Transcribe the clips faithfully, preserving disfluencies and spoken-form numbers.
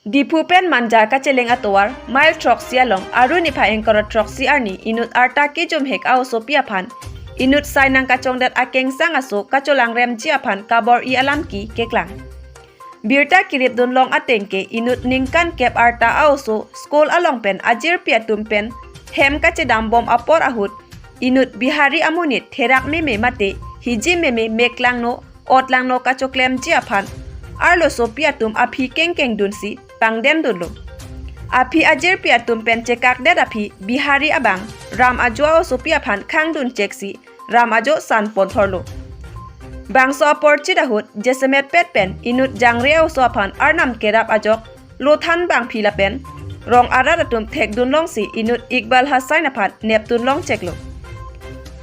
Diphu pen Manja kacheleng atovar mile throksi along Aru niphai ingkoi ra throksi arni inut arta kejum hek a-osopi aphan inut sai nangkachongdet akengsang aso kacholangremji aphan kabor-i alam ke keklang. Birta keripdun long ateng ke inut ningkan kep arta a-oso school along pen ajirpi atum pen hem kachedambom apor ahut inut Bihari amonit therak meme mate hiji meme meklangno otlangno kachoklemji aphan arlosopi atum aphi kengkeng dunsi pangdem dunlo. Aphi ajirpi atum pen chekakdet aphi Bihari abang Ram Ajo a-osopi aphan khangdun cheksi Ram Ajo sanpon thorlo. Bangso apor chit ahut jasemet pet pen inut jangre a-oso aphan arnam kerap ajok lothan bangphi lapen rong arat atum thekdun longsi inut Iqbal Hussain aphan nepdun long cheklo.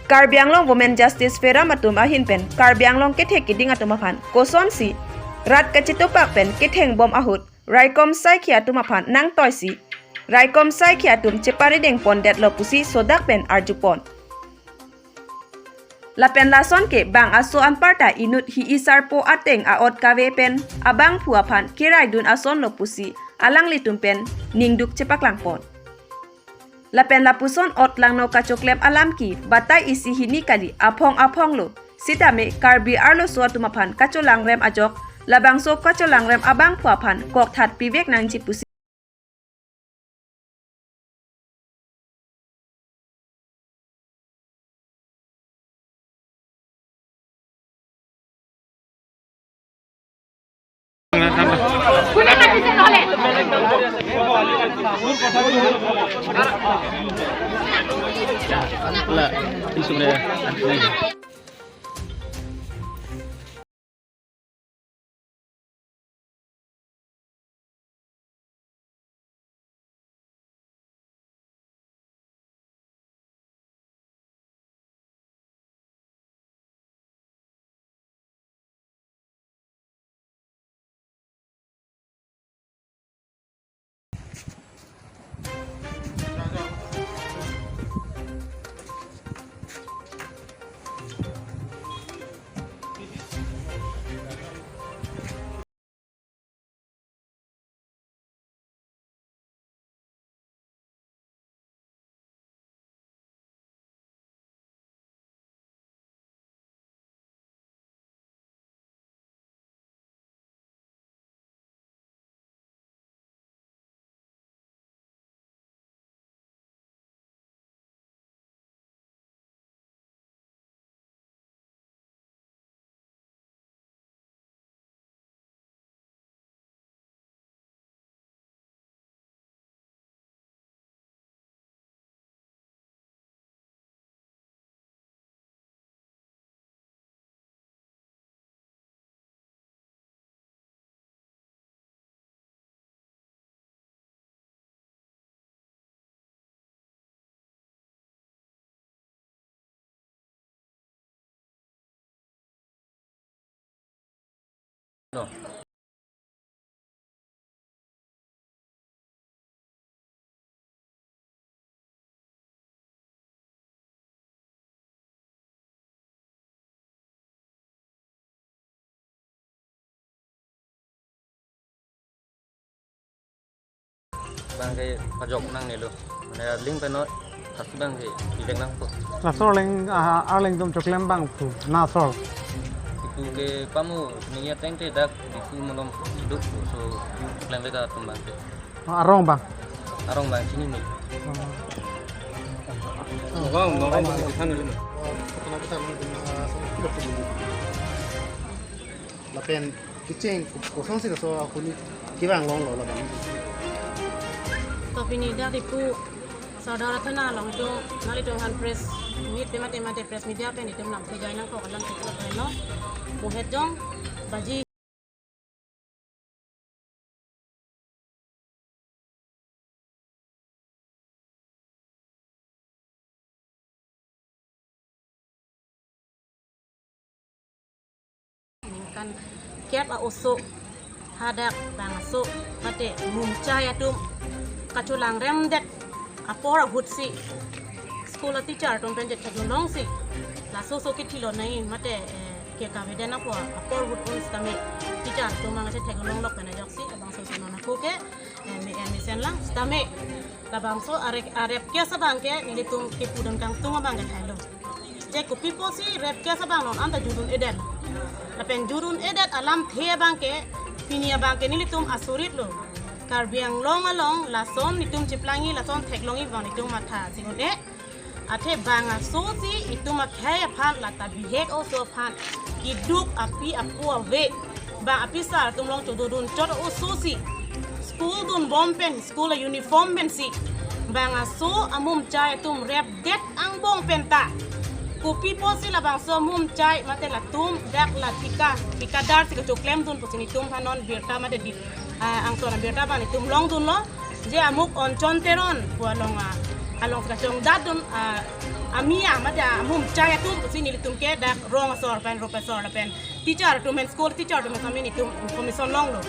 Karbi Anglong Women Justice Forum atum ahin pen Karbi Anglong kethe kiding atum aphan kosonsi rat kachetopak pen kethengbom ahut raikom saikhi atum aphan nangtoisi raikom saikhi atum cheparideng pondetlo pusi sodak pen arjupon. Lapen lason ke bang aso anparta inut hi-i sarpo ateng a-ot kave pen abangphu aphan keraidun asonlo pusi alanglitum pen ningduk chepaklangpon. Lapen lapuson otlangno kachoklem alam ke batai isi hini kali aphong aphonglo. Sitame Karbi arloso atum aphan kacholangrem ajok labangso kacholangrem abangphu aphan kokthat pivek nangji pusi Bang ke pajok nangnelo. Mane aling penot pasti bang ke ideng nangpo. Laso arleng, ah, arleng atum choklem abangphu, na asor? Ipu ke pamu ningya tengte dak Diphu malom iduk so choklem beka atum bang ke. Oh, arong bang? Arong bang chinine. Oh. Bang, bang, bang, bang, bang. Lapen kecheng kosonsi laso ahuni kevang longlo labang. To pini dak Diphu Sardar Thana along itum nanglitum aphan press meet pe mate mate press media pen itum lam thejai nangkok alam theklo pen lo. Muhet jong baji Ningkan kep a-oso hadak bangso mate mumchai atum kacholangremdet apor ahutsi school a-teacher atum pen chethek longsi laso so kethilo nai mate, eh, ke kaveden apor, apor ahut un sitame teacher atum mang chethek longlok pen ajoksi abangso Non ako ke, eh, me-, eh, mesen lang, sitame. Labangso arek, a-rape case abang ke, nelitum kepudun kangtung abang ke thailo. Je kopi apotsi rape case abang non anta judun-edet. Lapen judun-edet alamthe abang ke, pini abang ke nelitum asurit lo. Karbi Anglong along, lason nelitum cheplangji, lason theklongji abang nelitum matha si un-e. Athe bang aso si itum akhei aphan lata bihek oso aphan keduk api apo ave. Bang apisar atum along chododun chot oso si school dunbom pen, school uniform pensi bang aso amumchai atum rape det angbong penta. Kopi apotsi labangso amumchai mate latum dak la thika, thikadar si kachoklemdun pusi nelitum aphan non birta mate di, ah, angton abirta abang nelitum longdunlo. Je amuk Onchon Teron pu along a, along kachongdatdun a, amia mate amumchai atum pusi nelitum ke dak rong asor pen, rong asor lapen teacher atum pen, school teacher atum pen sitame nelitum information longlo.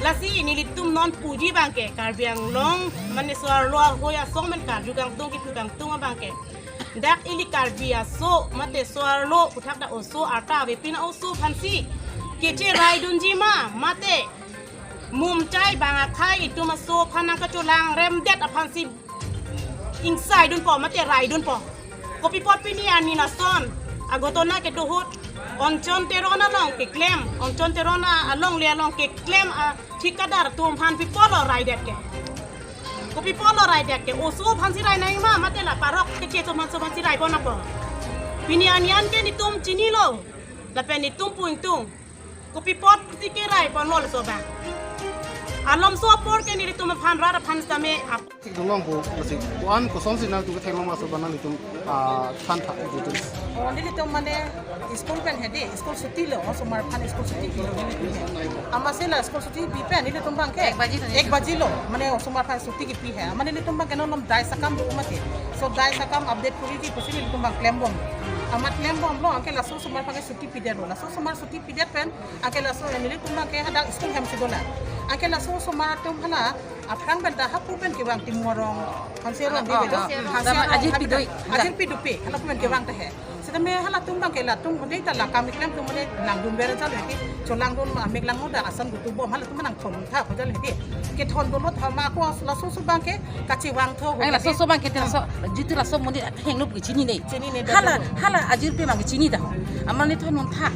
Lasi nelitum non puji abang ke Karbi Anglong mane so-arlo ahoi asong pen karju kangtung, kipu kangtung abang ke, dak ili Karbi aso mate so-arlo puthak dak oso arta avepin oso aphansi kecheraidunji ma, mate mumchai bang akhei itum aso aphan nangkacholangremdet aphansi ingsaidunpo mate raidunpo. Kopi apot pini arni lason aghotona kedo ahut Onchon Teron along keklem, Onchon Teron a-, alongle along keklem a thikadar atum aphan pi apotlo raidet ke? Kopi apotlo raidet ke? Oso aphansi rai nangji ma mate la parok keche atum aphan, so aphansi raipon nangpo? Pini arni an ke nelitum chinilo. Lapen nelitum pu ingtung. Kopi apotsi keraiponlo laso abang? Alomso apor ke nelitum aphan rat aphan sitame ap- Thik dong long po, lasi ko-an kosonsi nangtum ketheklong laso abang nangtum, ah, than thak gitu. Oh, nelitum mane school pen hedi, school chuti lo, osomar aphan school chuti pilo nelitum he. Amatsi la school chuti pi pen nelitum abang ke ek baji lo, ek baji lo, mane osomar aphan chuti kipi he. Mane nelitum abang ke non non dai sakam do mati. So dai sakam update kuri di pusi nelitum abang klembom. Amat klembomlo, anke laso osomar aphan ke chuti pidetlo. Laso osomar chuti pidet pen, anke laso nelitum abang ke hadak school hem si dolang. Anke laso osomar atum hala aphrang pen ta hapu pen kevang Timung arong, Hanse arong, ah, di ah, bedo. Ah, Hanse arong. Ajirpi dopik. Ajirpi dopik. Hala pu pen kevang ta he. Sitame halatum abang ke latum hode ta la kam keklem atum hode langdun ber jalo he. Cholangdun ma mek langno da asan gutubom halatum nangthom tha ko jalo he. Kethondunlo tha ma ko laso oso abang ke kachevangthu. Ai laso oso abang ke laso, jitu laso monit athengno pu chinine. Chinine da. Hala, hala ajirpi abang ke chini da. Amat ne thondun tha.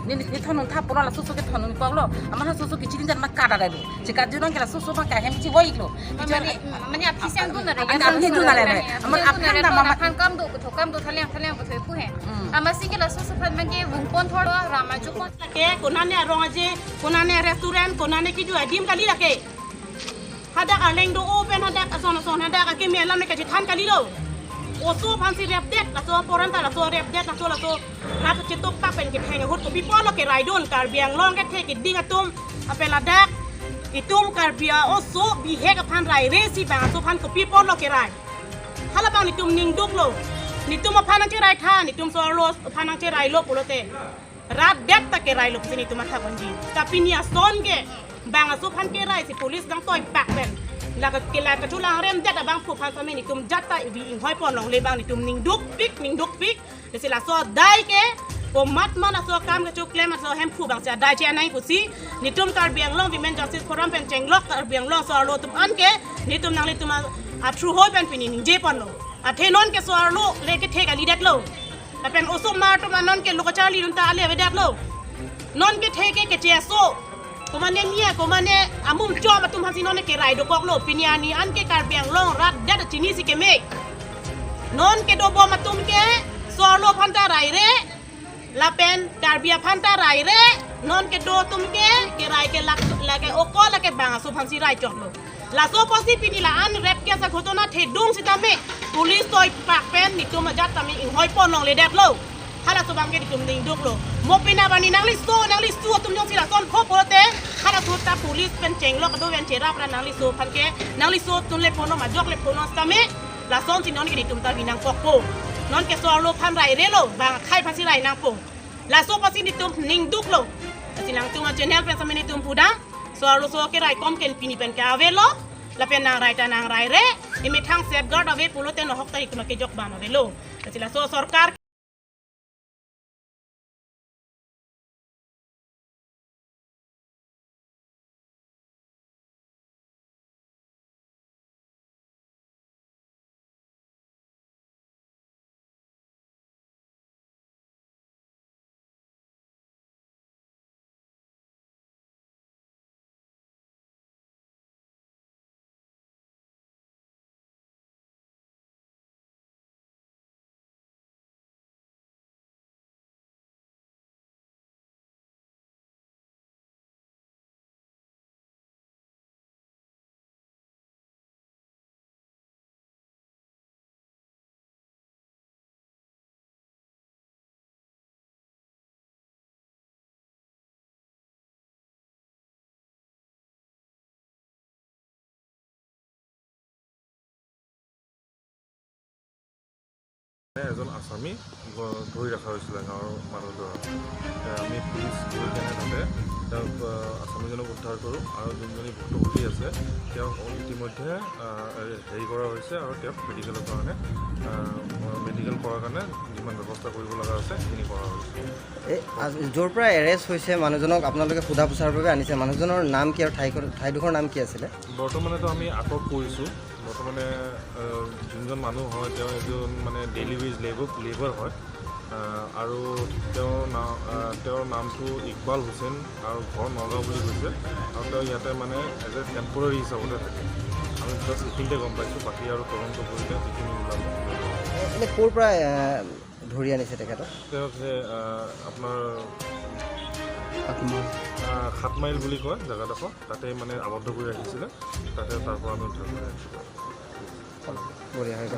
Ne, ne, ne thondun tha pulo laso oso ke thondun koklo. Amat laso oso ke chini dan ma kada da lo. Chikajunang ke laso oso abang ke ahem chivoilo. Mane, mane aphi seng dun na re. Mane aphi dun na re. Amat aphan da mama aphan kam do, kutho kam do, thaleng, thaleng, kutho pu he. Hmm. Amatsi ke laso oso aphan abang ke vungpon thor, rama jukpon. Ke, konane arong aje, konane restaurant, konane kiju adim kali lake. Hadak arleng do-o pen hadak ason ason hadak akeme alam ne kachethan kalilo. Oso aphansi rape det, laso aporan ta laso rape det, laso laso. Laso chetok pak pen ketheng ahut kopi apotlo keraidun, Karbi Anglong kethe keding atum, apel ladak itum Karbi a-oso bihek aphan raire si bang aso aphan kopi apotlo kerai? Hala abang nelitum ningduklo. Nelitum aphan nangcherai tha, nelitum so-arlo aphan nangcherailo pulote rat det ta kerailo pusi nelitum mathaponji. Tapi pini ason ke bang aso aphan kerai si police nangtoi pak pen, la ke, la kacholangremdet abangphu aphan sitame nelitum jat ta ibi inghoipon longle abang nelitum ningdukpik, ningdukpik. Lasi laso adai ke komatma laso akam kechoklem laso ahemphu abang si adai che-en nangji pusi nelitum Karbi Anglong Women Justice Forum pen chenglok Karbi Anglong so-arlo atum an ke nelitum nanglitum a, a-through hoi pen pini ningjeponlo. Athe non ke so-arlo le kethe kalidetlo. Lapen osomar atum non ke lo kacharlidun ta ale avedetlo. Non kethe ke keche aso. Komane mia, komane amumchom atum aphansi non kerai dokoklo. Pini arni an ke Karbi Anglong rat det chinisi keme. Non kedobom atum ke so-arlo aphan ta raire. Lapen Karbi aphan ta raire. Non kedo atum ke kerai ke lak, lake oko lake bang aso aphansi rai choklo. Laso apotsi pini la-an rape case aghotona thedung sitame police toi pak pen nelitum ajat tame inghoipon longledetlo. Halaso abang ke nelitum ningduklo. Mo pina bani nangliso, nangliso atum jongsi lason pho pulote, halaso ta police pen chenglok do ven cherap ra nangliso aphan ke, nangliso atum le pono majok le pono sitame, lasonsi non ke nelitum ta binang kokpo. Non ke so-arlo aphan rairelo, bang akhei aphansi rai nangpo. Laso apotsi nelitum ningduklo. Lasi nangtum a-channel pen sitame nelitum pudam. So-arlo so keraikom ke pini pen ke avelo. Lapen nangrai ta nangraire. Emethang safeguard ave pulote nohok ta itum kejok bam avelo. Lasi laso sorkar এজন আছামী গ- ধৰি ৰখা হৈছিলে গাঁৱৰ মানুহ দুগৰাকী। এ, আমি পুলিচ গৈ কেনে তাতে তেওঁক, আহ, আছামীজনক উদ্ধাৰ কৰোঁ আৰু যোনজনী ভুক্তভোগী আছে তেওঁক ইতিমধ্যে, আহ, হেৰি কৰা হৈছে আৰু তেওঁক মেডিকেলৰ কাৰণে, আহ, মেডিকেল কৰাৰ কাৰণে যিমান ব্যৱস্থা কৰিব লগা আছে সেইখিনি কৰা হৈছে। এই আজ- য'ৰ পৰা এৰেষ্ট হৈছে মানুহজনক আপোনালোকে সোধা পোছাৰ বাবে আনিছে, মানুহজনৰ নাম কি আৰু ঠাই ঠাইডোখৰ নাম কি আছিলে? বৰ্তমানেতো আমি আটক কৰিছোঁ। বৰ্তমানে, আহ, যোনজন মানুহ হয় তেওঁ এজন মানে ডেইলি ৱেজ লেবাৰ লেবাৰ হয়। আহ, আৰু তেওঁৰ নাম, আহ, তেওঁৰ নামটো ইকবাল হুছেইন আৰু ঘৰ নগাঁও বুলি কৈছে। আৰু তেওঁ ইয়াতে মানে এজ এ টেম্পৰেৰী হিচাপতে থাকে। আমি জাষ্ট এইখিনিতে গম পাইছোঁ, বাকী আৰু তদন্ত কৰিলে যিখিনি ওলাব। এনে ক'ৰ পৰা আহ, ধৰি আনিছে তেখেতক? তেওঁ যে, আহ, আপোনাৰ সাত মাইল। আহ, সাত মাইল বুলি কয় জেগাডোখৰ, তাতে মানে আবদ্ধ কৰি ৰাখিছিলে, তাতে তাৰ পৰা আমি উদ্ধাৰ কৰি আনিছোঁ। বঢ়িয়া হৈ গ'ল।